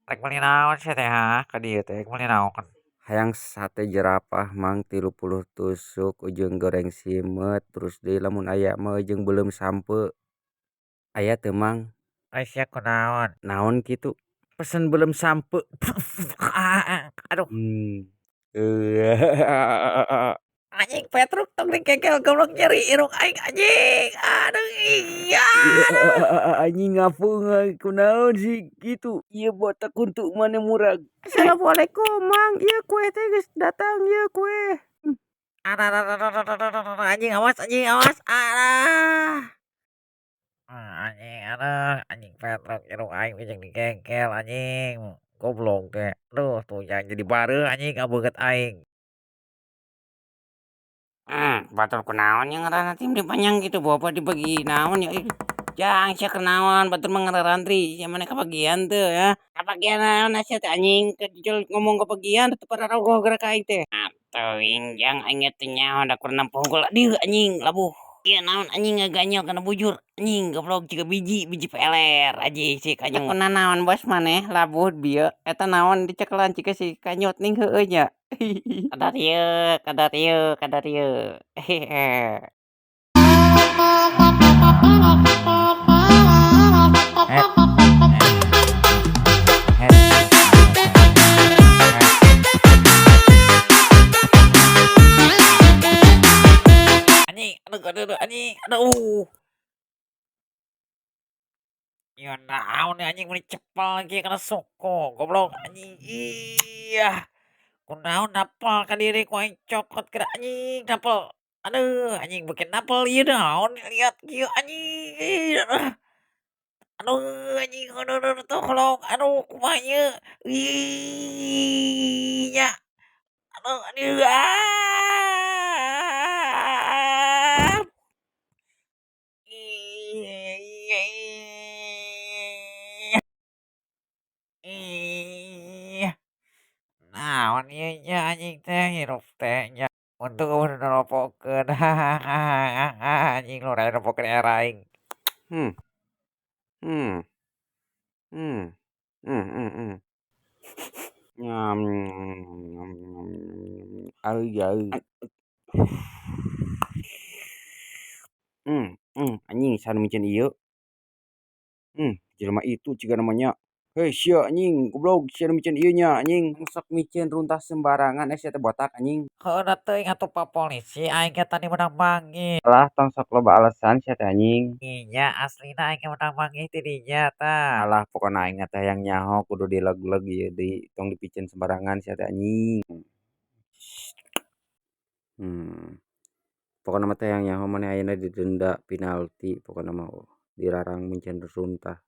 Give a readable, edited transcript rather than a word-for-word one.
Rek meuli naon sia teh ha ka dieu teh rek meuli naon? Hayang sate jerapah mang 30 tusuk ujung goreng simeut terus deui lamun aya mah jeung beuleum sampeu, aya teu mang? Ai sia kunaon? Naon kitu? Pesen beuleum sampeu. Aduh. Anjing Petruk tong dikegel goblok nyeri irung aing anjing aduh iya. Anjing ngapung kunaon sih kitu ieu botak huntu maneh murag. Assalamualaikum mang, ieu kue teh geus datang ieu kue. Anjing awas anjing awas aduh. Anjing aduh anjing Petruk irung aing jeung digegel anjing goblok teh aduh tuh jadi bareuh anjing ka beungeut aing. Batur kunaon nya ngaranna teh meni panjang kitu bawa dibagi naon nya ih. Jang sia kunaon batur mah ngarantri sia maneh kabagian teu ya. Kabagian naon sia teh anjing jol ngomong kabagian teu pararogoh geura ka aing teh. Atuh jang aing ge teu nyaho da kur nempo hungkul dieu anjing labuh. Ieu naon anjing ngaganyel kana bujur anjing goblok jiga biji biji peler anjing si kanyut. Kunanaon bos maneh labuh bieu eta naon dicekelan jiga si kanyut ning heueuh nya. Kadarieu kadarieu kadarieu. Anjing aduh aduh anjing aduh. Ieu naon anjing meuni cepel kieu kana soko goblok anjing iyah. Kunaon napel ka diri ku aing cokot geura anjing napel. Aduh anjing beuki napel ieu naon liat kieu anjing. Aduh anjing aduh aduh tolong aduh kumaha ieu ih nya. Aduh aduh ah. Ih, naon ieu nya anjing teh hirup teh nya. Untung eueuh nu neropokeun anjing lurah neropokeun era aing. Nyam. Anjing saha nu miceun ieu. Jelema itu cigana mah nya. Hei sia anjing goblok sia nu miceun ieu nya anjing. Sok miceun runtah sembarangan sia teh botak anjing. Heueuh teuing atuh Pak Polisi aing ge tadi meunang manggih. Alah tong sok loba alasan sia teh anjing. Nya aslina aing ge meunang manggih ti dinya tah. Alah pokona aing teh hayang nyaho kudu dileg-leg ieu deui tong dipiceun sembarangan sia teh anjing. Pokona mah teh hayang nyaho maneh ayeuna didenda pinalti pokona mah dilarang miceun runtah.